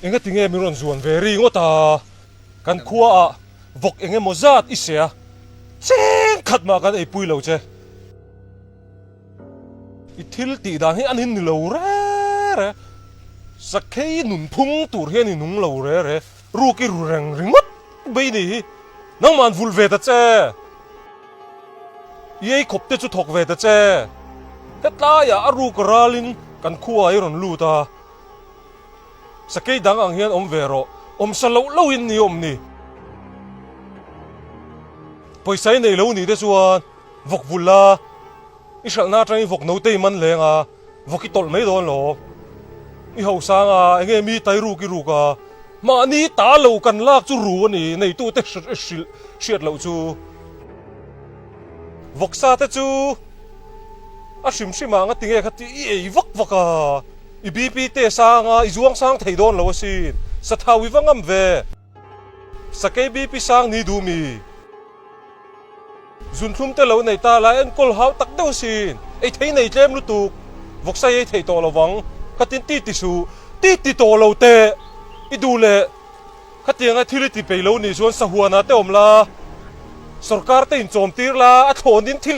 Engati nge min rawn zuan ve ri ngawt a? Kan khuaah vawk eng emaw zat i se a, cheng khat mah kan eipui lo che. I thil tih dan hi an in ni lo re re. Sakhei nunphung tur hian i nung lo re re. Ruk i ru reng ringawt mai ni hi. Nangmah an vulh ve ta che. I ei khawp te chu thawk ve ta che. Hetlaiah a ruk ralin kan khuaah i rawn lut a. Sakei dang ang hian awm ve rawh. Awm sa loh loh in ni awm ni. Pawisa i nei lo nih te chuan vawk vul la, i hralhna atangin vawk no te i man leng a, vawk i tawlh mai dawn lo. I hosang a, enge mi tai ruk i ruk a, mahni ta lo kan lak chu ru a ni, neitute hrilh hriat loh chu. Vawksa te chu a hrim hrim ah nga tinge kha ti i ei vak vak a. I BP te sang a, i zuang sang thei dawn lo asin. Sathau i va ngam ve. Sakei BP sang ni duh mi. Zunthlum te lo nei ta la enkawl hau tak deuh asin. Ei thei nei tlem lutuk. Vawksai ei thei tawh lo vang. Khatin ti ti suh. Ti ti tawh lo teh. I duh leh. Khatianga thil i ti peih lo nih chuan sahuanah te awm la. Sorkar te inchawm tir la, a thlawnin thil.